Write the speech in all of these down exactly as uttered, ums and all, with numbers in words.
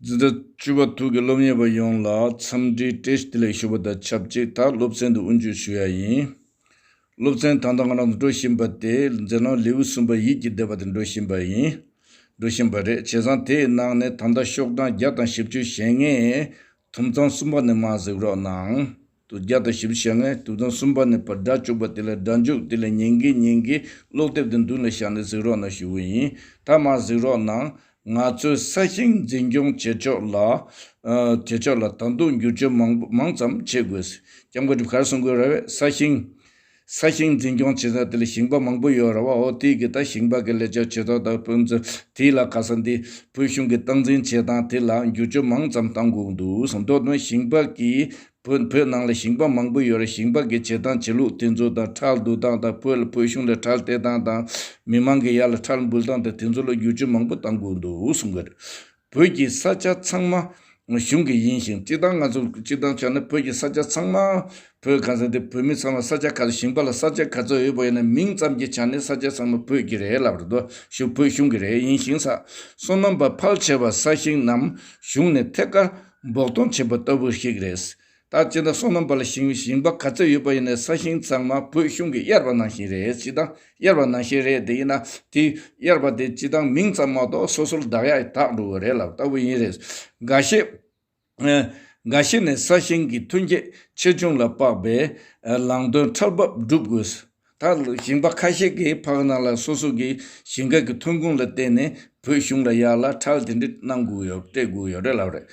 འཛིན་གྲྭ་བཅུ་པ་དྲུག་གི་སློབ་གཉེར་བ་ཡོངས་ལ་འཚམས་འདྲིའི་བཀྲ་ཤིས་བདེ་ལེགས་ཞུ་བ་དང་ཆབས་ཅིག་ད་སློབ་ཚན་དུ་དབུ་འཇུག་ཞུ་ཡ་ཡིན། སློབ་ཚན་ད་ལྟ་ང་རང་ཚོ་འགྲོ་བཞིན་པ་དེ་མཛད་ལམ་ལེའུ་གསུམ་པ་ཡིད་ཀྱི་བཟླས་པ་དེ་འགྲོ་བཞིན་པ་ཡིན། འགྲོ་བཞིན་པ་རེད། བྱས་ཙང་དེའི་ནང་ནས་ད་ལྟ་ཤོག་གྲངས་བརྒྱ་དང་བཞི་བཅུ་ཞེ་ལྔའི་དུམ་ཚང་གསུམ་པ་ནས་མར་གཟིགས་རོགས་གནང་། དུ་བརྒྱ་དང་བཞི་བཅུ་ཞེ་ལྔའི་དུམ་ཚང་གསུམ་པ་ནས་ཕར་སྒྲ་བཅུག་པ་དེ་ལ་སྒྲ་འཇུག་དེ་ལ་ཉན་གི་ཉན་གི་ཀློག་དེབ་དེ་མདུན་ལ་བཞག་ནས་གཟིགས་རོགས་གནང་ཞུ་གི་ཡིན། ད་མར་གཟིགས་རོགས་གནང་། ང་ཚོས་ས་ཞིང་འཛིན་སྐྱོང་བྱེད་ཕྱོགས་ལ། ཨ། བྱེད་ཕྱོགས་ལ་ད་དུང་བསྒྱུར་བཅོས་མང་པོ་མང་ཙམ་བྱེད་དགོས། སྐྱབས་མགོན་གྲུབ་གར་གསུང་གི་རེད་པས། ས་ཞིང་། ས་ཞིང་འཛིན་སྐྱོང་བྱེད་ས་དེ་ལ་ཞིང་པ་མང་པོ་ཡོད་རེད་པ། འོ་དེ་གི་ད་ཞིང་པ་གི་ལས་ཀ་བྱེད་སྟངས་དང་དཔེ་མཚོན་དེ་ལ་ག་ས་འདི་བོད་གཞུང་གི་སྟངས་འཛིན་བྱེད་སྟངས་དེ་ལ་བསྒྱུར་བཅོས་མང་ཙམ་གཏང་དགོས་འདུག་བསམ། མདོར་ན་ཞིང་པ་གི་བོད་བོད་ནང་ལ་ཞིང་པ་མང་པོ་ཡོད་རེད། ཞིང་པ་གི་བྱེད་སྟངས་བྱེད་ལུགས་དེ་ཚོ་དང་ཁྲལ་བསྡུ་སྟངས་དང་བོད་ལ་བོད་གཞུང་ལ་ཁྲལ་སྟེར་སྟངས་དང་མི་མང་གི་ཡར་ལ་ཁྲལ་འབུལ་སྟངས་དང་དེ་ཚོ་ལ་བསྒྱུར་བཅོས་མང་པོ་གཏང་དགོས་འདུག་གསུང་གི་རེད། བོད་ཀྱི་ས་ཆ་ཚང་མ་གཞུང་གི་ཡིན་ཞིང་། སྤྱིར་བཏང་ང་ཚོ་སྤྱིར་བཏང་ཆ་ནས་བོད་ཀྱི་ས་ཆ་ཚང་མ་བོད་ག་ས་དེ་བོད་མི་ཚང་མ་ས་ཆ་ག་ཚོད་ཞིང་པ་ལ་ས་ཆ་ག་ཚོད་ཡོད་པ་ཡིན་ན་མིང་ཙམ་གྱི་ཆ་ནས་ས་ཆ་ཚང་མ་བོད་ཀྱི་རེད་ལབ་རེད་དོ། གཞུང་བོད་གཞུང་གི་རེད། ཡིན་ཞིང་ས་སོ་ནམ་པ་ཕལ་ཆེ་བ་ས་ཞིང་རྣམས་གཞུང་ནས་ཐད་ཀར་འབོག་གཏོང་བྱེད་པ་ལྟ་བུ་ཞིག་རེད། ད་སྤྱིར་བཏང་སོ་ནམ་པ་ལ་ཞིང་ཞིང་པ་ག་ཚོད་ཡོད་པ་ཡིན་ནའི་ས་ཞིང་ཚང་མ་བོད་གཞུང་གིས་གཡར་བ་ནང་བཞིན་རེད། སྤྱིར་བཏང་གཡར་བ་ནང་བཞིན་རེད། དེ་ཡིན་ན་དེ་གཡར་བ་དེ་སྤྱིར་བཏང་མིང་ཙམ་མ་གཏོགས་སོ་སོར་བདག་ཡག་དག་འགྲོ་གི་རེད་ལབ་ལྟ་བུ་ཡིན་རེད། འགའ་ཤས། ཨ། འགའ་ཤས་ནས་ས་ཞིང་གི་ཐོན་སྐྱེད་ཆེ་ཆུང་ལ་དཔག་པའི་ཨ་ལམ་སྟོན་ཁྲལ་འབབ་སྒྲུབ་དགོས། ད་ཞིང་པ་ཁ་ཤས་ཀྱིས་ཕ་གི་ནང་ལ་སོ་སོ་གི་ཞིང་ཁ་གི་ཐོན་ཁུངས་ལ་བརྟེན་ནས་བོད་གཞུང་ལ་ཡར་ལ་ཁྲལ་དེ་འདྲ་གནང་དགོས་ཡོད། སྤྲད་དགོས་ཡོད་རེད་ལབ་རེད།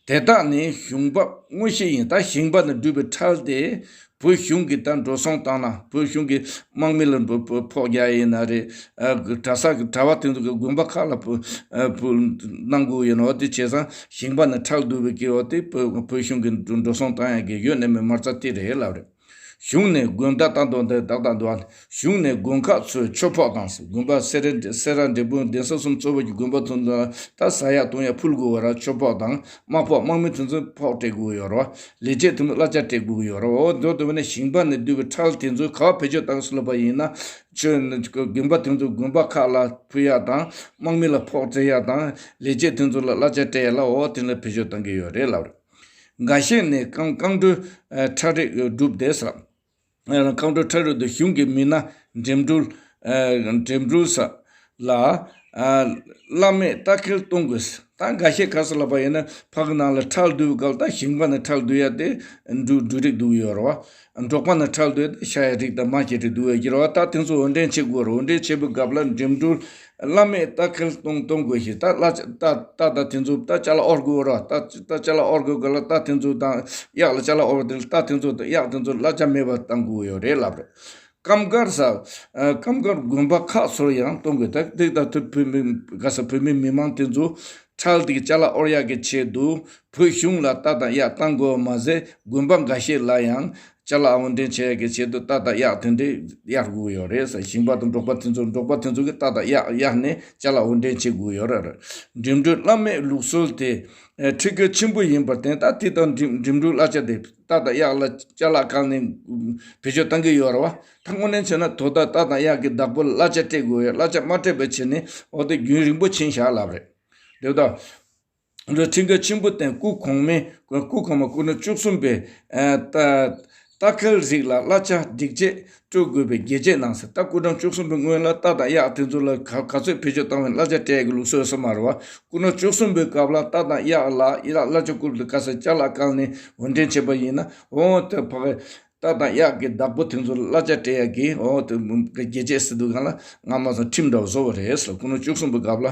དེ་དག་ནི་ཞིང་པ་དངོས་གཞི་ཡིན། ད་ཞིང་པ་ནས་བསྡུས་པའི་ཁྲལ་དེ་བོད་གཞུང་གིས་ད་འགྲོ་སོང་བཏང་ན་བོད་གཞུང་གིས་དམག་མི་ལ་ཕོགས་རྒྱག་ཡིན་ན་རེད། ཨ་གྲྭ་ས་གི་གྲྭ་པ་དེ་ཚོ་གི་དགོན་པ་ཁག་ལ་ཕོགས་ཨ་ཕོགས་གནང་དགོས་ཡོད་ན། འོ་དེ་བྱས་ཙང་ཞིང་པ་ནས་ཁྲལ་བསྡུ་བའི་གི་འོ་དེ་བོད་བོད་གཞུང་གི་འགྲོ་སོང་བཏང་ཡ་གི་ཡོད་ནས་མེད་མ་རྩ་དེ་རེད་ལབ་རེད། གཞུང་ནས་དགོན་བདག་ད་དུང་དེ་ཏག་ཏག་འདུག་ཨ། གཞུང་ནས་དགོན་ཁག་ཚོའི་ཆོས་ཕོགས་དང་། དགོན་པ་སེ་ར་སེ་ར་འབྲས་སྤུངས་གདན་ས་གསུམ་གཙོ་བོ་གི་དགོན་པ་ཚོ་ལ་ད་ཟ་ཡག་འཐུང་ཡག་ཕུལ་དགོས་པ་ར་ཆོས་ཕོགས་དང་དམག་ཕོགས། དམག་མི་དེ་ཚོ་ཕོགས་སྤྲད་དགོས་ཡོད་རེད་བ། ལས་བྱེད་དེ་ཚོ་གླ་ཆ་སྤྲད་དགོས་ཡོད་རེད་བ། འོ་དོ་དོ་བ་ནས་ཞིང་པ་ནས་བསྡུས་པའི་ཁྲལ་དེ་ཚོ་ག་བ་བེད་སྤྱོད་བཏང་སྲིད་པ་ཡིན་ན། ཆོས་དགོན་པ་དེ་ཚོ་དགོན་པ་ཁག་ལ་ཕུལ་ཡག་དང་དམག་མི་ལ་ཕོགས་སྤྲད་ཡག་དང་ལས་བྱེད་དེ་ཚོ་ལ་གླ་ཆ་སྤྲད་ཡག་ལ་འོ་དེ་ལ་བེད་སྤྱོད་བཏང་གི་ཡོད་རེད་ལབ་རེད། འགའ་ཤས་ནས་རྐང་རྐང་འགྲོའི་ཨ་ཁྲལ་རིགས་སྒྲུབ་བསྡད་ཟེར། ཨ་རྐང་འགྲོའི་ཁྲལ་རིགས་དེ་གཞུང་གིས་མི་སྣ་འགྲིམ་འགྲུལ་ཨ་འགྲིམ་འགྲུལ་ས་ལ་ཨ་གླ་མེད་ལྟ་སྐལ་གཏོང་དགོས། ད་འགའ་ཤས་ག་ས་ལབ་པ་ཡིན་ན་ཕ་གི་ནང་ལ་ཁྲལ་བསྡུ་བའི་སྐབས་ད་ཞིང་པ་ནས་ཁྲལ་བསྡུ་ཡ་དེ་འགྲུལ་འགྲུལ་རིགས་བསྡུ་གི་ཡོད་རེད་བ། འབྲོག་པ་ནས་ཁྲལ་བསྡུ་ཡ་དེ་ཤ་ཡ་རིགས་དང་མ་ཤི་རིགས་བསྡུ་གི་ཡོད་རེད་བ། ད་དེ་ཚོ་འོར་འདྲེན་བྱེད་དགོས་རེད། འོར་འདྲེན་བྱེད་པའི་སྐབས་ལ་འགྲིམ་འགྲུལ་གླ་མེད་ལྟ་སྐལ་གཏོང་གཏོང་དགོས་ཤིང་ད་གླ་ཆ་ད་ད་ད་དེ་ཚོ་ད་ཅ་ལག་དབོར་དགོས་ར། ད་ད་ཅ་ལག་དབོར་དགོས་ག་ལ་ད་དེ་ཚོ་དང་གཡག་ལ་ཅ་ལག་དབོར་དེ་ལ་ད་དེ་ཚོ་དང་གཡག་དེ་ཚོ་གླ་ཆ་མེད་པ་གཏང་དགོས་ཡོད་རེད་ལབ་རེད། སྐམ་དཀར་ས་ཨ་སྐམ་དཀར་དགོན་པ་ཁག་ཚོར་ཡང་གཏོང་དགོས། ད་དེ་ད་དུ་བོད་མི་ག་ས་བོད་མི་མི་མང་དེ་ཚོ་ཁྲལ་དེ་གི་ཅ་ལག་དབོར་ཡག་གི་ཆེད་དུ་བོད་གཞུང་ལ་རྟ་དང་གཡག་གཏང་དགོས་པ་མ་ཟད་དགོན་པ་འགའ་ཤས་ལ་ཡང་ཅ་ལག་དབོར་འདྲེན་བྱེད་ཡག་གི་ཆེད་དུ་རྟ་དང་གཡག་དེ་འདྲས་གཡར་དགོས་ཡོད་རེད་ཟེར། ཞིང་པ་དང་འབྲོག་པ་དེ་ཚོ་འབྲོག་པ་དེ་ཚོ་གིས་རྟ་དང་གཡག་གཡར་ནས་ཅ་ལག་དབོར་འདྲེན་བྱེད་དགོས་ཡོད་རེད། འགྲིམ་འགྲུལ་གླ་མེད་ལུགས་སྲོལ་དེ་ཨ་ཁྲིམས་འགལ་ཆེན་པོ་ཡིན་པར་བརྟེན་ད་དེ་དང་འགྲིམ་འགྲིམ་འགྲུལ་གླ་ཆ་དེ་རྟ་དང་གཡག་ལ་ཅ་ལག་བཀལ་ནས་བེད་སྤྱོད་གཏང་གི་ཡོད་རེད་བ། ད་དངོས་གནས་བྱས་ན་དོ་བདག་རྟ་དང་གཡག་གི་བདག་པོ་ལ་གླ་ཆ་སྤྲད་དགོས་ཡོད། གླ་ཆ་མ་སྤྲད་པ་བྱས་ནས་འོ་དེ་རྒྱུན་རིང་པོ་ཕྱིན་བཞག་ལབ་རེད། དེ་ལྟར་ཁྲིམས་འགལ་ཆེན་པོ་བརྟེན་སྐུ་གོང་མའི་སྐུ་གོང་མ་སྐུ་ཕྲེང་བཅུ་གསུམ་པའི་ཨ་ལྟ་ལྟ་སྐལ་རིགས་ལ་གླ་ཆ་སྒྲིག་ཆས་སྤྲོད་དགོས་པའི་རྒྱས་བཅད་གནང་ཟེར། ད་སྐུ་ཕྲེང་བཅུ་གསུམ་པའི་སྔོན་ལ་རྟ་དང་གཡག་དེ་ཚོ་ལ་ག་ག་ཚོད་བེད་སྤྱོད་བཏང་བའི་གླ་ཆ་སྤྲད་ཡག་གི་ལུགས་སྲོལ་ཡོད་ས་མ་རེད་བ། སྐུ་ཕྲེང་བཅུ་གསུམ་པའི་སྐབས་ལ་རྟ་དང་གཡག་ལ་ཡི་ལ་གླ་ཆ་བསྐུར་དུས་ག་ས་ཅ་ལག་བཀལ་ནས་དབོར་འདྲེན་བྱས་པ་ཡིན་ན་འོ་དེ་ཕ་གི་རྟ་དང་གཡག་གི་བདག་པོ་དེ་ཚོ་ལ་གླ་ཆ་སྤྲད་ཡག་གི་འོ་དེ་རྒྱས་བཅད་ཟེར་དུས་སྒང་ལ་སྔ་མ་ཚང་ཁྲིམས་འདྲ་བོ་བཟོ་བ་རེད་ཟེར། སྐུ་ཕྲེང་བཅུ་གསུམ་པའི་སྐབས་ལ་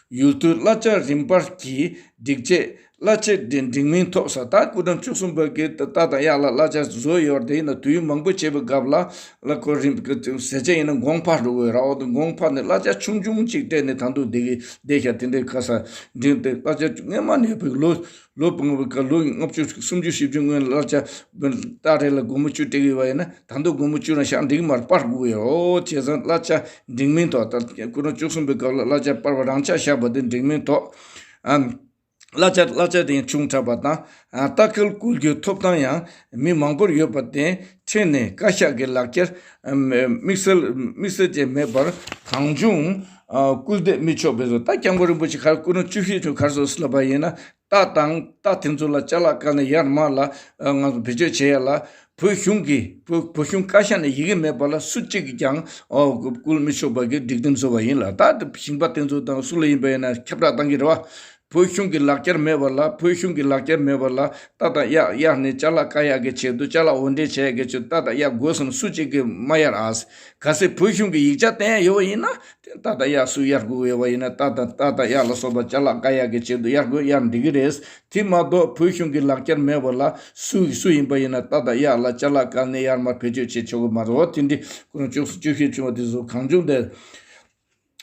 ཡུལ་དུས་གླ་ཆ་རིམ་སྤར་གྱི་སྒྲིག་ཆས་གླ་ཆའི་འགྲིག་མིན་ཐོག་ས་ད་སྐུ་ཕྲེང་བཅུ་གསུམ་པ་གིས་རྟ་དང་གཡག་ལ་གླ་ཆ་བཟོས་ཡོད་དེ་ཡིན་ན་དུས་ཡུན་མང་པོ་བྱས་པའི་སྐབས་ལ་ལ་ཁོ་རིམ་ཟས་བཅད་ཡིན་ན་གོང་འཕར་འགྲོ་གི་ར། འོ་དེ་གོང་འཕར་ནས་གླ་ཆ་ཆུང་ཆུང་ཅིག་སྤྲད་ནས་ད་དུང་བསྡད་ཀྱི་བསྡད་ཤག་དེ་འདྲའི་ཁ་ས་འགྲིག་དེ་གླ་ཆ་སྔོན་མ་ནས་ཡོད་པའི་ལོ་ལོ་སྤོང་བའི་སྐབས་ལོ་ལྔ་བཅུ་སུམ་ཅུ་བཞི་བཅུ་སྔོན་གླ་ཆ་རྟ་རེ་ལ་སྒོར་མོ་བཅུ་སྤྲད་ཀྱི་ཡོད་པ་ཡིན་ན་ད་དུང་སྒོར་མོ་བཅུ་རང་ཤག་འགྲིག་མར་སྤར་དགོས་ཡོད། འོ་བྱས་ཙང་གླ་ཆ་འགྲིག་མིན་ཐོག་ད་སྐུ་ཕྲེང་བཅུ་གསུམ་པའི་སྐབས་ལ་གླ་ཆ་སྤར་བ་རང་ཆག་བཞག་པ་དེ་འགྲིག་མིན་ཐོག་ཨ། གླ་ཆ་གླ་ཆ་དེ་ཡང་ཆུང་དྲགས་པ་དང་། ཨ། ལྟ་སྐུལ་བསྐུལ་རྒྱུའི་ཐོབ་ཐང་ཡང་མི་མང་པོར་ཡོད་པར་བརྟེན། ཕྲན་ནས་བཀའ་ཤག་གི་ལག་ཁྱེར་དམིགས་བསལ་དམིགས་བསལ་ཅན་མེད་པར་གང་བྱུང་སྐུལ་འདེད་མི་ཆོག་པའི་བཟོ། ད་སྐྱབས་མགོན་རིན་པོ་ཆེ་ག་རེ་སྐུ་ཕྲེང་བཅུ་བཞི་ཚོས་ག་རེ་གསུངས་ལབ་པ་ཡིན་ན། རྟ་དང་རྟ་དེ་ཚོ་ལ་ཅ་ལག་བཀལ་ནས་ཡར་མར་ལ་ང་ཚོ་བེད་སྤྱོད་བྱེད་ཡ་ལ། བོད་གཞུང་གི་བོད་བོད་གཞུང་བཀའ་ཤག་ནས་ཡི་གེ་མེད་པ་ལ་སུ་གཅིག་གིས་ཀྱང་བསྐུལ་མི་ཆོག་པ་གི་སྒྲིག་ཁྲིམས་བཟོས་པ་ཡིན་ལ། ད་ཞིང་པ་དེ་ཚོ་དང་སུ་ལ་ཡིན་པ་ཡིན་ན་ཁྱབ་བསྒྲགས་བཏང་གི་རེད་བ། བོད་གཞུང་གི་ལག་ཁྱེར་མེད་པ་ལ་བོད་གཞུང་གི་ལག་ཁྱེར་མེད་པ་ལ་རྟ་དང་གཡག་གཡར་ནས་ཅ་ལག་བཀལ་ཡག་གི་ཆེད་དུ་ཅ་ལག་དབོར་འདྲེན་བྱེད་ཡག་གི་ཆེད་དུ་རྟ་དང་གཡག་དགོས་བསམ་སུ་གཅིག་གིས་མ་གཡར་ཨ། གལ་སྲིད་བོད་གཞུང་གི་ཡིག་ཆ་བསྟན་ཡ་ཡོད་པ་ཡིན་ན། དེ་རྟ་དང་གཡག་སུ་གཡར་དགོས་ཡོད་པ་ཡིན་ན། རྟ་དང་རྟ་དང་གཡག་ལ་སོགས་པ་ཅ་ལག་བཀལ་ཡག་གི་ཆེད་དུ་གཡར་དགོས་གཡར་འགྲིག་གི་རེད། དེ་མ་གཏོགས་བོད་གཞུང་གི་ལག་ཁྱེར་མེད་པ་ལ་སུ་སུ་ཡིན་པ་ཡིན་ན་རྟ་དང་གཡག་ལ་ཅ་ལག་བཀལ་ནས་ཡར་མར་བེད་སྤྱོད་བྱེད་ཆོག་གི་མ་རེད། འོ་དེ་འདྲའི་སྐུ་ཕྲེང་བཅུ་བཅུ་བཞི་བྱུང་བ་དེ་ཚོ་གང་བྱུང་དེ།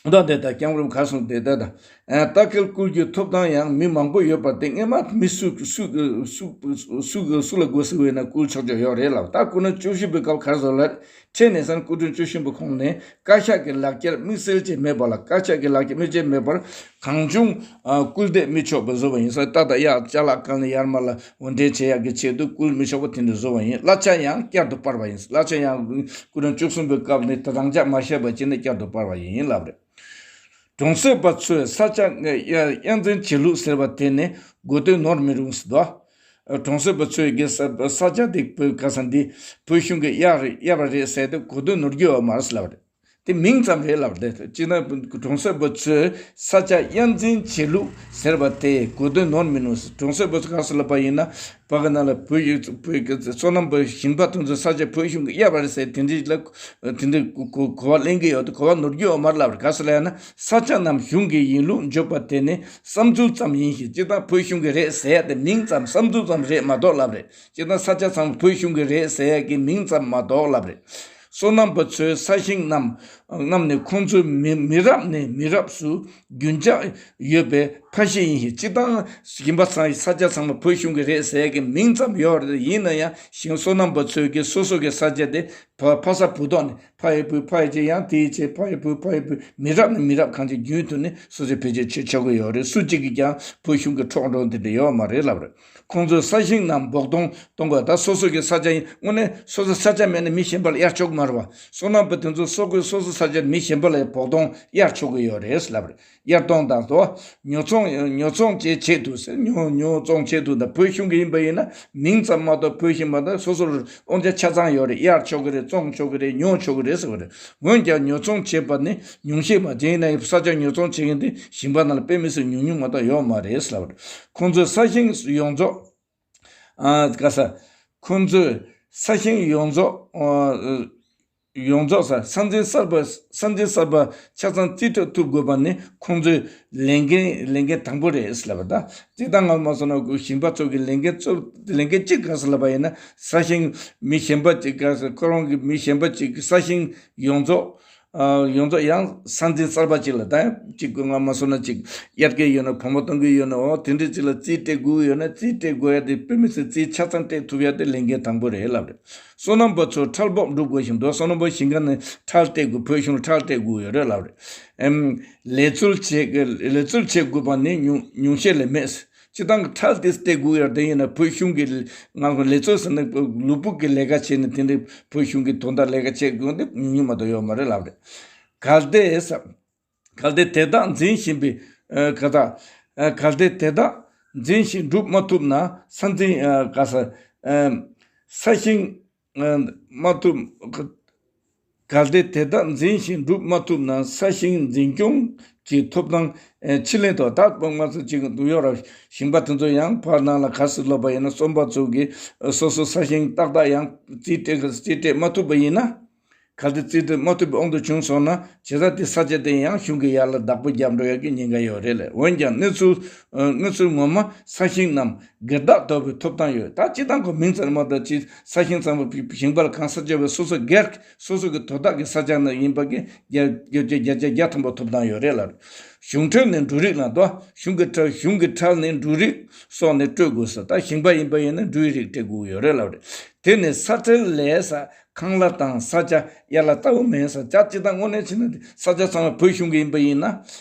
ད་དེ་ལྟར་སྐྱབས་མགོན་ག་རེ་གསུངས་དེ་ལྟར་དང་། ལྟ་སྐུལ་བསྐུལ་རྒྱུའི་ཐོབ་ཐང་ཡང་མི་མང་པོ་ཡོད་པར་བརྟེན། སྔོན་མ་མི་སུ་སུ་སུ་སུ་སུ་ལ་དགོས་ཟེར་བས་ན་བསྐུལ་ཆོག་ཆོག་ཡོད་རེད་ལབ། ད་སྐུ་ཕྲེང་བཅུ་བཞི་པའི་སྐབས་ག་རེ་ཟེར་ལབ། ཕྲན་ནས་སན་སྐུ་ཕྲེང་བཅུ་བཞི་པ་ཁོང་ནས་བཀའ་ཤག་གི་ལག་ཁྱེར་དམིགས་བསལ་ཅན་མེད་པ་ལ། བཀའ་ཤག་གི་ལག་ཁྱེར་དམིགས་བསལ་མེད་པར་གང་བྱུང་སྐུལ་འདེད་མི་ཆོག་པ་བཟོས་པ་ཡིན་ཟེར། རྟ་དང་གཡག་ཅ་ལག་བཀལ་ནས་ཡར་མར་ལ་དབོར་འདྲེན་བྱེད་ཡག་གི་ཆེད་དུ་བསྐུལ་མི་ཆོག་པ་དེ་འདྲ་བཟོས་པ་ཡིན། གླ་ཆ་ཡང་བསྐྱར་དུ་སྤར་བ་ཡིན། གླ་ཆ་ཡང་སྐུ་ཕྲེང་བཅུ་གསུམ་པའི་སྐབས་ནས་ད་རང་འཇགས་མ་བཞག་པ་བྱས་ནས་བསྐྱར་དུ་སྤར་བ་ཡིན་ལབ་རེད། གྲོང་གསེབ་པ་ཚོས་ས་ཆ་གཡར་འཛིན་བྱེད་ལུགས་ཟེར་བ་དེ་ནི་གོ་དོན་ནོར་མི་རུང་ཟེར་དོ། གྲོང་གསེབ་པ་ཚོས་ཀྱི་ས་ས་ཆ་དེ་བོད་ག་ས་འདི་བོད་གཞུང་གི་གཡར་གཡར་བ་རེད་ཟེར་ཏེ་གོ་དོན་ནོར་རྒྱུ་ཡོད་མ་རེད་ལབ་རེད། དེ་མིང་ཙམ་རེད་ལབ་རེད། སྤྱིར་ན་གྲོང་གསེབ་པ་ཚོས་ས་ཆ་གཡར་འཛིན་བྱེད་ལུགས་ཟེར་བ་དེ་གོ་དོན་ནོར་མི་རུང་ཟེར། གྲོང་གསེབ་པ་ཚོ་ག་ས་ལབ་པ་ཡིན་ན། བར་ག་ན་ལ་བོད་ཡིག་བོད་ཀྱི་སོ་ནམ་པ་ཞིང་པ་དེ་ཚོ་ས་ཆ་བོད་གཞུང་གི་གཡར་བ་རེད་ཟེར་དེ་འདྲའི་ལ་དེ་འདྲའི་གོ་གོ་གོ་བ་ལེན་གྱི་ཡོད་དེ་གོ་བ་ནོར་རྒྱུ་ཡོད་མ་རེད་ལབ་རེད། ག་ས་ལ་ཡང་ན་ས་ཆ་རྣམས་གཞུང་གི་ཡིན་ལུགས་འཇོག་པ་དེ་ནི་བསམ་ཚུལ་ཙམ་ཡིན་ཞིང་། སྤྱིར་བཏང་བོད་གཞུང་གི་རེད་ཟེར་ཡ་དེ་མིང་ཙམ་བསམ་ཚུལ་ཙམ་རེད་མ་གཏོགས་ལབ་རེད། སྤྱིར་བཏང་ས་ཆ་ཚང་མ་བོད་གཞུང་གི་རེད་ཟེར་ཡ་གི་མིང་ཙམ་མ་གཏོགས་ལབ་རེད། སོ་ནམ་པ་ཚོའི་ས་ཞིང་རྣམས་རྣམས་ནི་ཁོང་ཚོའི་མི་མི་རབས་ནས་མི་རབས་སུ་རྒྱུན་འཇགས་ཡོད་པའི་ཕ་ཤི་ཡིན་ཞིང་། སྤྱིར་བཏང་ཞིང་པ་ཚང་ས་ཆ་ཚང་མ་བོད་གཞུང་གི་རེད་ཟེར་གྱི་མིང་ཙམ་ཡོད་རེད། ཡིན་ན་ཡང་ཞིང་སོ་ནམ་པ་ཚོས་ཀྱི་སོ་སོ་གི་ས་ཆ་དེ་ཕ་ཕ་ས་བུ་ཐོག་ནས་ཕ་ཡི་བུ་ཕ་ཡི་ཆེ་ཡང་དེ་ཡི་ཆེ་ཕ་ཡི་བུ་ཕ་ཡི་བུ་མི་རབས་ནས་མི་རབས་གང་ཅི་རྒྱུན་མཐུད་ནས་སོ་སོས་བེད་སྤྱོད་བྱེད་ཆོག་གི་ཡོད་རེད། སུ་གཅིག་གིས་ཀྱང་བོད་གཞུང་གི་འཕྲོག་འགྲོ་འདི་འདྲ་ཡོད་མ་རེད་ལབ་རེད། ཁོང་ཚོའི་ས་ཞིང་རྣམས་བོགས་གཏོང་གཏོང་དགོས། ད་སོ་སོ་གི་ས་ཆ་ཡིན་དངོས་གནས་སོ་སོ་ས་ཆ་མེད་ན་མི་གཞན་པ་ལ་གཡར་ཆོག་གི་མ་རེད་བ། སོ་ནམ་པ་དེ་ཚོ་སོ་སོའི་སོ་སོ་ས་ཆ་མི་གཞན་པ་ལ་བོགས་གཏོང་གཡར་ཆོག་གི་ཡོད་རེད་ལབ་རེད། གཡར་གཏོང་དང་དོ། ཉོ་ཚོང་ཉོ་ཚོང་བྱེད་ཆེད་དུ་ཟེར། ཉོ་ཉོ་ཚོང་ཆེད་དུ་དང་བོད་གཞུང་གི་ཡིན་པ་ཡིན་ན་མིང་ཙམ་མ་གཏོགས་བོད་གཞུང་མ་གཏོགས་སོ་སོར་དབང་ཆ་ཆ་ཚང་ཡོད་རེད། གཡར་ཆོག་གི་རེད། བཙོང་ཆོག་གི་རེད། ཉོ་ཆོག་གི་རེད་ཟེར་བ་རེད། འོན་ཀྱང་ཉོ་ཚོང་བྱེད་པ་ནི་ཉུང་ཤས་མ་རེད། ཡིན་ན་ཡང་ས་ཆ་ཉོ་ཚོང་བྱེད་མཁན་དེ་ཞིང་པ་ནང་ལ་དཔེ་མི་སྲིད་ཉུང་ཉུང་མ་གཏོགས་ཡོད་མ་རེད་ལབ་རེད། ཁོང་ཚོའི་ས་ཞིང་ཡོངས་རྫོགས། ཨ་ག་ས། ཁོང་ཚོས་ས་ཞིང་ཡོངས་རྫོགས་ཨ་ཡོངས་རྫོགས་ས་ས་འཛིན་གསར་པ་ས་འཛིན་གསར་པ་ཆ་ཚང་རྩིས་སྤྲོད་ཐུབ་དགོས་པ་ནི་ཁོང་ཚོའི་ལས་འགན་ལས་འགན་དང་པོ་རེད་ལབ་པ། ད་སྤྱིར་བཏང་ང་མ་སོང་ན་ཞིང་པ་ཚོ་གི་ལས་འགན་གཙོ་ལས་འགན་གཅིག་ག་ས་ལབ་པ་ཡིན་ན་ས་ཞིང་མི་གཞན་པ་གཅིག་ག་ས་ཁོ་རང་གི་མི་གཞན་པ་གཅིག་གི་ས་ཞིང་ཡོངས་རྫོགས། ཨ་ཡོངས་རྫོགས་ཡང་ས་འཛིན་གསར་པ་གཅིག་ལ་ད་ཡང་གཅིག་གི་ང་མ་སོང་ན་གཅིག་གཡར་གྱི་ཡོད་ན་གོང་མ་གཏོང་གི་ཡོད་ན་འོ་དེ་འདྲ་གཅིག་ལ་རྩིས་སྤྲད་དགོས་ཡོད་ན་རྩིས་སྤྲད་དགོས་ཡ་དེ་དཔེ་མི་སྲིད་རྩིས་ཆ་ཚང་སྤྲད་ཐུབ་ཡ་དེ་ལས་འགན་དང་པོ་རེད་ལབ་རེད། སོ་ནམ་པ་ཚོར་ཁྲལ་སྦོགས་སྒྲུབ་དགོས་ཤིང་འདུག་སོ་ནམ་པ་ཞིང་ཁ་ནས་ཁྲལ་སྤྲད་དགོས། བོད་གཞུང་ལ་ཁྲལ་སྤྲད་དགོས་ཡོད་རེད་ལབ་རེད། ཨེམ། ལས་འཚོལ་བྱེད་ལས་འཚོལ་བྱེད་དགོས་པ་ནི་ཉུང་ཉུང་ཤས་ལས་མེད། སྤྱིར་བཏང་གི་ཁྲལ་དེ་སྤྲད་དགོས་ཡོད་རེད། དེ་ཡིན་ན་བོད་གཞུང་གི་ང་ཚོ་ལས་འཚོལ་ཟེར་ན་ལུས་ཕུང་གི་ལས་ཀ་བྱས་ནས་དེ་འདྲའི་བོད་གཞུང་གི་དོན་དག་ལས་ཀ་བྱེད་དགོས་དེ་ཉུང་ཉུང་མ་གཏོགས་ཡོད་མ་རེད་ལབ་རེད། གལ་ཏེ་ས་གལ་ཏེ་དེ་དག་འཛིན་བཞིན་པའི་ཨ་ག་ད་ཨ་གལ་ཏེ་དེ་དག་འཛིན་ཞིང་སྒྲུབ་མ་ཐུབ་ན་ས་འཛིན་ཨ་ག་ས་ཨ་ས་ཞིང་ཨ་མ་ཐུབ། གལ་ཏེ་དེ་དག་འཛིན་ཞིང་སྒྲུབ་མ་ཐུབ་ན་ས་ཞིང་འཛིན་སྐྱོང་གི་ཐོབ་ཐང་ཨ་ཕྱིར་ལེན་དང་། ད་ང་ཚོ་གཅིག་འདུག་ཡོད་ར། ཞིང་པ་དེ་ཚོ་ཡང་བར་སྣང་ལ་ག་ཟེར་ལབ་པ་ཡིན་ན་གསོན་པོ་ཚོ་གིས་སོ་སོ་ས་ཞིང་ཏག་ཏག་ཡང་རྩིས་སྤྲད་རྩིས་སྤྲད་མ་ཐུབ་པ་ཡིན་ན། གལ་ཏེ་རྩིས་སྤྲོད་མ་ཐུབ་པའི་དབང་དུ་བྱུང་སོང་ན་བྱས་ཙང་དེ་ས་ཆ་དེ་ཡང་གཞུང་གི་ཡར་ལ་བདག་པོ་རྒྱབ་འགྲོ་ཡག་གི་ཉེན་ཁ་ཡོད་རེད་ལབ། འོན་ཀྱང་གནས་ཚུལ་གནས་ཚུལ་ངོ་མ་ས་ཞིང་རྣམས་སྒེར་བདག་ཐོབ་པའི་ཐོབ་ཐང་ཡོད། ད་སྤྱིར་བཏང་ཁོ་མིང་ཙམ་མ་གཏོགས་ཅི་ས་ཞིང་ཚང་མ་ཞིང་པ་ལ་གང་ས་ཅི་བའི་སོ་སོ་སྒེར་སོ་སོ་གི་དོ་བདག་གི་ས་ཆ་ནང་ཡིན་པ་གི་བརྒྱ་ཆ་བརྒྱ་ཆ་བརྒྱ་ཐམ་པ་ཐོབ་ཐང་ཡོད་རེད་ལབ་རེད། གཞུང་ཁྲལ་ནས་འབྲུ་རིགས་ལ་དོ་གཞུང་གི་ཁྲལ་གཞུང་གི་ཁྲལ་ནས་འབྲུ་རིགས་སོགས་ནས་སྤྲོད་དགོས་ཟེར། ད་ཞིང་པ་ཡིན་པ་ཡིན་ན་འབྲུའི་རིགས་སྤྲད་དགོས་ཡོད་རེད་ལབ་རེད། དེ་ནས་ས་ཁྲལ་ལས་ས་ཁང་གླ་དང་ས་ཆ་གཡར་གླ་ལྟ་བུ་མིན་ས་ཆ་སྤྱིར་བཏང་དངོས་གནས་བྱས་ན་ས་ཆ་ཚང་མ་བོད་གཞུང་གི་ཡིན་པ་ཡིན་ན།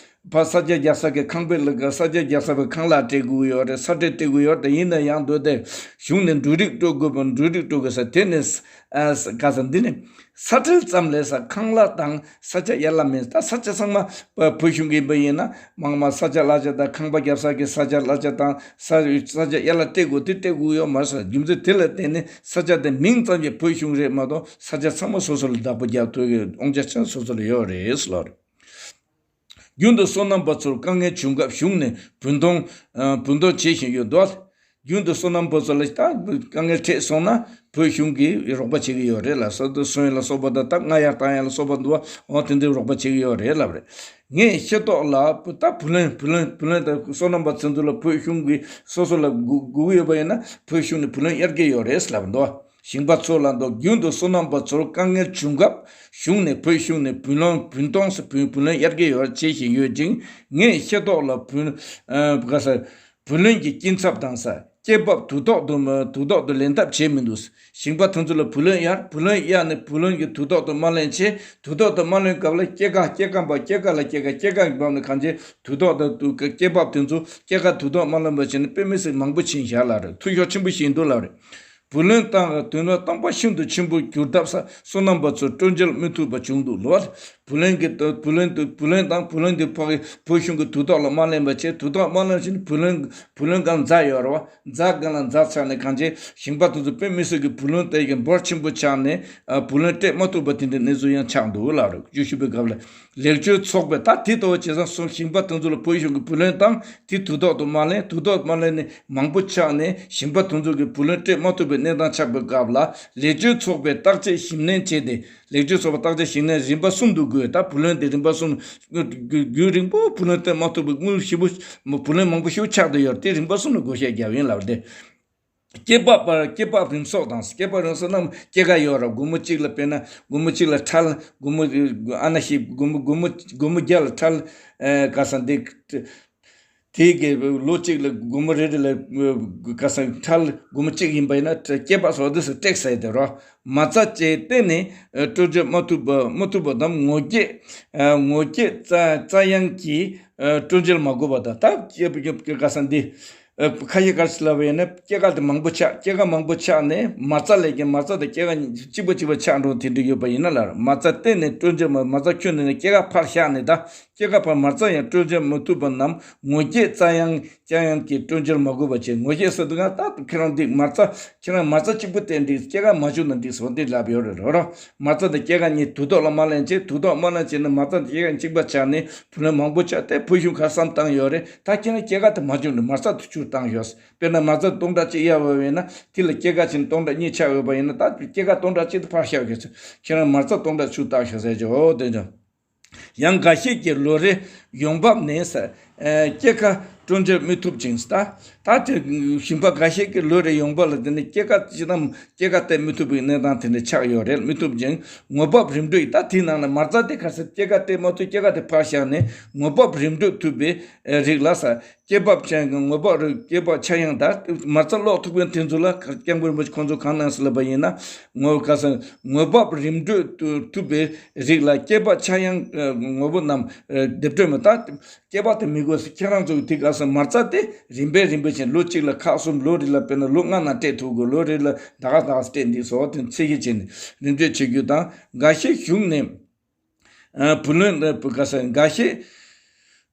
ཕར་ས་ཆ་རྒྱག་ས་གི་ཁང་པའི་ལ་ས་ཆ་རྒྱག་ས་པའི་ཁང་གླ་སྤྲད་དགོས་ཡོད་རེད། ས་སྤྲད་སྤྲད་དགོས་ཡོད་རེད། ཡིན་ན་ཡང་འདོད་དེ་གཞུང་ནས་འབྲུ་རིགས་སྤྲོད་དགོས་པ། འབྲུ་རིགས་སྤྲོད་དགོས་ས་དེ་ནས་ཨ་ག་ས་འདི་ནས་ས་ཁྲལ་ཙམ་ལས་ས་ཁང་གླ་དང་ས་ཆ་ཡར་གླ་མིན། ད་ས་ཆ་ཚང་མ་བོད་གཞུང་གི་ཡིན་པ་ཡིན་ན་མང་མ་ས་ཆ་གླ་ཆ་དང་ཁང་པ་རྒྱབ་ས་གི་ས་ཆ་གླ་ཆ་དང་ས་ས་ཆ་ཡར་གླ་སྤྲད་དགོས་དེ་སྤྲད་དགོས་ཡོད་མ་རེད་ས། རྒྱུ་མཚན་དེ་ལ་བརྟེན་ནས་ས་ཆ་དེ་མིང་ཙམ་གྱི་བོད་གཞུང་རེད་མ་གཏོགས་ས་ཆ་ཚང་མ་སོ་སོ་ལ་བདག་པོ་རྒྱག་ཐུབ་ཀྱི་དབང་ཆ་ཆེན་སོ་སོ་ལ་ཡོད་རེད་ལབ་རེད། རྒྱུན་དུ་སོ་ནམ་པ་ཚོར་དཀའ་ངལ་བྱུང་སྐབས་གཞུང་ནས་བུན་གཏོང་ཨ་བུན་གཏོང་བྱེད་བཞིན་ཡོད་འདུག་རྒྱུན་དུ་སོ་ནམ་པ་ཚོ་ལ་ད་དཀའ་ངལ་འཕྲད་སོང་ན་བོད་གཞུང་གིས་རོགས་པ་བྱེད་ཀྱི་ཡོད་རེད་ལ། ས་དུ་སོན་ལ་སོགས་པ་དང་ད་རྔ་ཡར་བཏང་ཡ་ལ་སོགས་པ་འདུག་འོ་དེ་འདྲའི་རོགས་པ་བྱེད་ཀྱི་ཡོད་རེད་ལབ་རེད། ངས་ཤེས་རྟོགས་ལ་ད་བུ་ལོན་བུ་ལོན་བུ་ལོན་དང་སོ་ནམ་པ་ཚོ་ཚོ་ལ་བོད་གཞུང་གིས་སོ་སོ་ལ་དགོས་དགོས་ཀྱི་ཡོད་པ་ཡིན་ན་བོད་གཞུང་ནས་བུ་ལོན་གཡར་གྱི་ཡོད་རེད་ལབ་འདུག་ཞིང་པ་ཚོ་ལ་འདུག་རྒྱུན་དུ་སོ་ནམ་པ་ཚོར་དཀའ་ངལ་བྱུང་སྐབས་གཞུང་ནས་བོད་གཞུང་ནས་བུ་ལོན་བུན་གཏོང་ས་བུན་བུ་ལོན་གཡར་གྱི་ཡོད་བྱེད་བཞིན་ཡོད་ཅིང་། ངས་ཤེས་རྟོགས་ལ་བུ་ཨ་ག་ས་བུ་ལོན་གྱི་སྐྱིན་ཚབ་དང་ས་སྐྱེད་འབབ་དུས་ཐོག་ཏུ་མ་དུས་ཐོག་ཏུ་ལེན་ཐབས་བྱས་མི་འདུག་ཞིང་པ་དེ་ཚོ་ལ་བུ་ལོན་གཡར་བུ་ལོན་གཡར་ནས་བུ་ལོན་གྱི་དུས་ཐོག་ཏུ་མ་ལེན་ཆེད་དུས་ཐོག་ཏུ་མ་ལེན་སྐབས་ལ་སྐྱེད་ཀ་སྐྱེད་ཀ་འབབ་སྐྱེད་ཀ་ལ་སྐྱེད་ཀ་སྐྱེད་ཀ་འབབ་ནས་གང་ཆེ་དུས་ཐོག་ཏུ་དུ་སྐྱེད་འབབ་དེ་ཚོ་སྐྱེད་ཀ་དུས་ཐོག་མ་ལེན་པ་བྱས་ནས་དཔེ་མི་སྲིད་མང་པོ་ཕྱིན་བཞག་ལབ་རེད། འཐུས་ཤོར་ཆེན་པོ་ཞིག་འདུག་ལབ་རེད། བུ་ལོན་བཏང་དོན་ལ་སྟོང་པ་ཤིན་ཏུ་ཆེན་པོ་གྱུར་སྟབས་ས་སོ་ནམ་པ་ཚོ་སྤྲོད་འཇལ་མི་ཐུབ་པ་བྱུང་འདུག་ལོ། བུ་ལོན་གྱི་བུ་ལོན་དུ་བུ་ལོན་དང་བུ་ལོན་དེ་ཕོག་བོད་གཞུང་གི་དུས་ཐོག་ལ་མ་ལེན་པ་བྱས། དུས་ཐོག་མ་ལེན་ཕྱིན་བུ་ལོན་བུ་ལོན་སྒང་འཛག་ཡོད་རེད་བ། འཛག་སྒང་ལ་འཛག་ཆགས་ནས་གང་ཆེ་ཞིང་པ་དེ་ཚོ་དཔེ་མི་སྲིད་ཀྱི་བུ་ལོན་དེ་གི་འབོར་ཆེན་པོ་ཆགས་ནས་བུ་ལོན་སྤྲད་མ་ཐུབ་པ་དེ་འདྲའི་གནས་ཚུལ་ཡང་ཆགས་འདུག་ལབ་རེད། བརྗོད་ཞུ་བའི་སྐབས་ལ། ལེགས་བཅོས་ཚོགས་པས་ད་དེ་ལྟ་བུ་བྱས་ཙང་སོང་ཞིང་པ་དེ་ཚོ་ལ་བོད་གཞུང་གི་བུ་ལོན་བཏང་དེ་དུས་ཐོག་ཏུ་མ་ལེན་དུས་ཐོག་མ་ལེན་ནས་མང་པོ་ཆགས་ནས་ཞིང་པ་དེ་ཚོ་གི་བུ་ལོན་སྤྲད་མ་ཐུབ་པའི་གནས་སྟངས་ཆགས་པའི་སྐབས་ལ་ལེགས་བཅོས་ཚོགས་པས་བརྟག་དཔྱད་ཞིབ་ནན་བྱས་ཏེ། ལེགས་བཅོས་ཚོགས་པ་བརྟག་དཔྱད་ཞིབ་ནན་རིམ་པ་གསུམ་དུ་བགོས། ད་བུ་ལོན་དེ་རིམ་པ་གསུམ་རྒྱུན་རིང་པོ་བུ་ལོན་སྤྲད་མ་ཐུབ་པའི་དངུལ་ཞེ་པོ་བུ་ལོན་མང་པོ་ཞིག་ཆགས་བསྡད་ཡོད་རེད། དེ་རིམ་པ་གསུམ་ལ་བགོ་བཤའ་བརྒྱབ་ཡིན་ལབ་སྟེ། སྐྱེད་འབབ་པར་སྐྱེད་འབབ་རིམ་གསོག་དང་། སྐྱེད་འབབ་རིམ་གསོག་རྣམས་སྐྱེད་ཀ་ཡོད་ར། སྒོར་མོ་གཅིག་ལ་དཔེར་ན་སྒོར་མོ་གཅིག་ལ་ཁྲལ་སྒོར་མོ་ཨ་ན་ཞིག་སྒོར་མོ་སྒོར་མོ་སྒོར་མོ་བརྒྱ་ལ་ཁྲལ་ཨེ་ག་ས་འདི་དེའི་གི་ལོ་གཅིག་ལ་སྒོར་མོ་རེ་རེ་ལ་ག་ས་ཁྲལ་སྒོར་མོ་གཅིག་ཡིན་པ་ཡིན་ན་སྐྱེད་འབབ་སོགས་དེ་སུ་སྤྲད་ས་ཡི་དེ་རོ། མ་རྩ་བཅས་གཏན་ནས་སྤྲོད་འཇལ་མ་ཐུབ་པ་མ་ཐུབ་པ་དང་ངོ་རྒོལ་ངོ་རྒོལ་རྩ་རྩ་ཡང་གིས་སྤྲོད་འཇལ་མ་དགོས་པ་དང་། ད་སྐྱེད་འབབ་ག་ས་འདི། ཨ་ཁ་ཤས་ག་རེ་ལབ་པ་ཡིན་ན་སྐྱེད་ཀ་དེ་མང་པོ་ཆགས། སྐྱེད་ཀ་མང་པོ་ཆགས་ནས་མ་རྩ་ལས་ཀྱི་མ་རྩ་དང་སྐྱེད་ཀ་གཅིག་པ་གཅིག་པ་ཆགས་འགྲོ་དེ་འདྲ་ཡོད་པ་ཡིན་ན་ལ། མ་རྩ་གཏན་ནས་སྤྲོད་འཇལ་མ་མ་རྩ་ཁྱོན་ནས་ནས་སྐྱེད་ཀ་ཕར་བཞག་ནས་ད་སྐྱེད་ཀ་ཕར་མ་རྩ་ཡང་སྤྲོད་འཇལ་མ་ཐུབ་པ་རྣམས་ངོ་རྒོལ་རྩ་ཡང་རྩ་ཡང་གིས་སྤྲོད་འཇལ་མ་དགོས་པ་བྱས། ངོ་རྒོལ་ཟེར་དུས་ང་ད་ཁྱེད་རང་འདི་མ་རྩ་ཁྱེད་རང་མ་རྩ་གཅིག་པུ་བསྟན་འགྲིག་སྐྱེད་ཀ་མ་བྱུང་ན་འགྲིག་སོང་འདི་ལབ་ཡོད་རེད་རོ་རོ། མ་རྩ་དང་སྐྱེད་ཀ་གཉིས་དུས་ཐོག་ལ་མ་ལེན་བྱས། དུས་ཐོག་མ་ལེན་བྱས་ན་མ་རྩ་དང་སྐྱེད་ཀ་གཅིག་པ་ཆགས་ནས་བུ་ལོན་མང་པོ་ཆགས་ཏེ་བོད་གཞུང་ཁ་བསམ་བཏང་ཡོད་རེད། ད་ཁྱེད་རང་སྐྱེད་ཀ་དེ་མ་བྱུང་ནས་མ་རྩ་དེ་བཅུག་བཏང་ཡོད། དཔེར་ན་མ་རྩ་སྟོང་ཕྲག་གཅིག་གཡར་བ་ཡིན་ན་དེ་ལ་སྐྱེད་ཀ་ཕྱིན་སྟོང་ཕྲག་གཉིས་ཆགས་ཡོད་པ་ཡིན་ན་ད་སྐྱེད་ཀ་སྟོང་ཕྲག་གཅིག་དེ་ཕར་བཞག་ཡོད་ཚེ་ཁྱེད་རང་མ་རྩ་སྟོང་ཕྲག་བཅུག་བཏང་ཤོག་ཟེར་གྱི་འོ་དེ་འདྲ། ཡང་འགའ་ཤས་ཀྱིས་ལོ་རེའི་ཡོང་འབབ་ནས་ས་ཨ་སྐྱེད་ཀ་སྤྲོད་འཇལ་མི་ཐུབ་ཅིང་། ད་ད་དེ་ཞིང་པ་འགའ་ཤས་ཀྱིས་ལོ་རེའི་ཡོང་འབབ་ལ་བརྟེན་ནས་སྐྱེད་ཀ་ཅི་ཙམ་སྐྱེད་ཀ་སྟེར་མི་ཐུབ་པའི་གནས་སྟངས་དེ་འདྲ་ཆགས་ཡོད་རེད། མི་ཐུབ་ཅིང་ངོ་འབབ་རིམ་གྲོ་ཡི་ད་དེའི་ནང་ནས་མ་རྩ་དེ་ག་ས་སྐྱེད་ཀ་སྟེར་མ་ཐུབ། སྐྱེད་ཀ་དེ་ཕར་བཞག་ནས་ངོ་འབབ་རིམ་གྲོ་ཐུབ་པའི་རིགས་ལ་ས་སྐྱེད་འབབ་ཆ་ཡང་ངོ་འབབ་རིགས་སྐྱེད་འབབ་ཆ་ཡང་ད་མ་རྩ་སློག་ཐུབ་མཁན་དེ་ཚོ་ལ་སྐྱབས་མགོན་རིན་པོ་ཆེ་ཁོང་ཚོ་གང་གནང་ཟེར་ལབ་པ་ཡིན་ན། ངོ་ག་ས་ངོ་འབབ་རིམ་གྲོ་ཐུབ་པའི་རིགས་ལ་སྐྱེད་འབབ་ཆ་ཡང་ངོ་བོ་རྣམས་སྡེབ་སྤྲོད་མི་ད། སྐྱེད་པ་དེ་མི་དགོས་སུ་ཁྱེད་རང་ཚོ་དེ་ག་ས་མ་རྩ་དེ་རིམ་པས་རིམ་པས་ཕྱིན་ལོ་གཅིག་ལ་ཁག་གསུམ། ལོ་རེ་ལ་དཔེར་ན་ལོ་ལྔ་ནང་སྤྲད་ཐུབ་དགོས། ལོ་རེ་ལ་ཟླ་ག་ཟླ་ག་སྤྲད་འདི་སོགས་དེ་ཚད་གཞི་བྱས་ནས་རིམ་གྲོ་བྱེད་རྒྱུ་དང་། འགའ་ཤས་གཞུང་ནས་ཨ་བུ་ལོན་ཨ་བུ་ག་ས་འགའ་ཤས་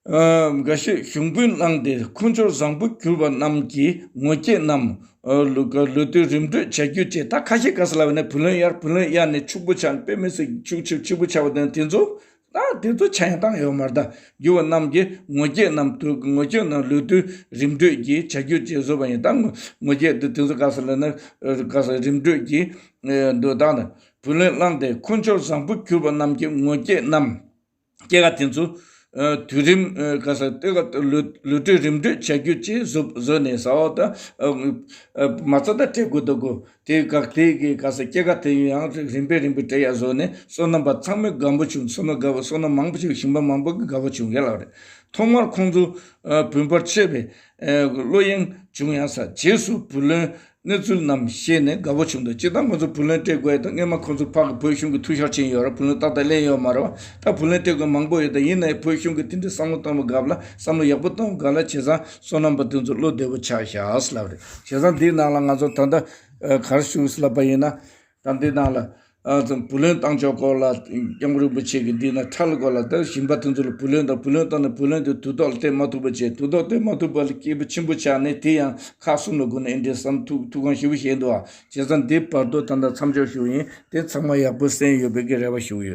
ཨ་འགའ་ཤས་གཞུང་དཔོན་བླངས་ཏེ་ཁུ་བྱུག་བཟང་པོ་གྱུར་པ་རྣམས་ཀྱི་ངོ་རྒོལ་རྣམས་ཨ་ལོ་ལོ་དུས་རིམ་གྲོ་བྱ་རྒྱུ་བཅས། ད་ཁ་ཤས་ག་ས་ལ་བས་ན་བུ་ལོན་གཡར་བུ་ལོན་གཡར་ནས་ཕྱུག་པོ་ཆགས་དཔེ་མི་སྲིད་ཕྱུག་ཕྱུག་ཕྱུག་པོ་ཆགས་པ་དང་དེ་ཚོ། ད་དེ་ཚོ་ཆ་ཡང་བཏང་ཡོད་མ་རེད། ད་རྒྱུ་བ་རྣམས་ཀྱི་ངོ་རྒོལ་རྣམས་དུ་ངོ་རྒོལ་རྣམས་ལོ་དུས་རིམ་གྲོས་ཀྱི་བྱ་རྒྱུ་བཅས་བཟོ་བ་ཡིན། ད་ངོ་ངོ་རྒོལ་དེ་དེ་ཚོ་ག་ས་ལ་ན་ག་ས་རིམ་གྲོས་ཀྱི་འདོད་སྟངས་དང་བུ་ལོན་བླངས་ཏེ་ཁུ་བྱུག་བཟང་པོ་གྱུར་པ་རྣམས་ཀྱི་ངོ་རྒོལ་རྣམས་སྐྱེད་ཀ་དེ་ཚོ་དུས་རིམ་ག་ས་སྟེ་ག་ལོ་ལོ་གྲོས་རིམ་གྲོས་བྱ་རྒྱུ་བཅས་བཟོ་བཟོ་ནས་ས་འོག་ད་མ་རྩ་ད་སྤྲད་དགོས་ད་དགོས། དེ་ག་དེ་གི་ག་ས་སྐྱེད་ཀ་དེ་ཡང་རིམ་པས་རིམ་པས་སྤྲད་ཡ་བཟོ་ནས་སོ་ནམ་པ་ཚང་མས་དགའ་པོ་བྱུང་། སོ་ནམ་དགའ་པོ་སོ་ནམ་མང་པོ་ཞིག་ཞིང་པ་མང་པོ་གི་དགའ་པོ་བྱུང་ཡ་ལ་རེད། ཐོག་མར་ཁོང་ཚོ་ཨ་བུན་པར་ཆད་པའི་ཨ་བློ་གཡེང་བྱུང་ཡང་ས་རྗེས་སུ་བུ་ལོན་ གནས་ཚུལ་རྣམས་ཤེས་ནས་དགའ་པོ་བྱུང་འདུག་སྤྱིར་བཏང་ང་ཚོ་བུ་ལོན་སྤྲད་དགོས་ཡ་དང་། སྔོན་མ་ཁོང་ཚོ་ཕ་གི་བོད་གཞུང་གི་ཐུགས་ཤར་ཕྱིན་ཡོད་ར། བུ་ལོན་ཏག་ཏག་ལེན་ཡོད་མ་རེད་བ། ད་བུ་ལོན་སྤྲད་དགོས་མང་པོ་ཡོད། ད་ཡིན་ནའི་བོད་གཞུང་གི་དེ་འདྲའི་བསམ་བློ་གཏོང་བའི་སྐབས་ལ། བསམ་བློ་ཡག་པོ་གཏོང་བའི་སྐབས་ལ། བྱས་ཙང་སོ་ནམ་པ་དེ་ཚོ་བློ་བདེ་པོ་ཆགས་ཤག་ཟེར་ལབ་རེད། བྱས་ཙང་འདིའི་ནང་ལ་ང་ཚོ་ད་ལྟ་ཨ་ག་རེ་ཞུ་ཟེར་ལབ་པ་ཡིན་ན། ད་འདི་ནང་ལ་ཨ་བུ་ལོན་བཏང་ཕྱོགས་སྐོར་ལ་སྐྱབས་མགོན་རིན་པོ་ཆེ་གིས་འདི་ན་ཁྲལ་སྐོར་ལ། ད་ཞིང་པ་དེ་ཚོ་ལ་བུ་ལོན་དང་། བུ་ལོན་བཏང་ནས་བུ་ལོན་དེ་དུས་ཐོག་ལ་སྤྲད་མ་ཐུབ་པ་བྱས། དུས་ཐོག་སྤྲད་མ་ཐུབ་པ་ལ་སྐྱིད་པོ་ཆེན་པོ་ཆགས་ནས། དེ་ཡང་ཁག་གསུམ་ལ་བགོས་ནས་ཨེ་འདྲའི་བསམ་ཐུགས་ཐུགས་དགོངས་ཞེ་པོ་བཞེས་འདུག་ཨ། བྱས་ཙང་འདི་བར་དུ་ད་ལྟ་མཚམས་འཇོག་ཞུ་ཡིན། དེ་ཚང་མ་ཡག་པོ་གསན་ཡོད་པའི་གི་རེ་བ་ཞུ་ཡོད།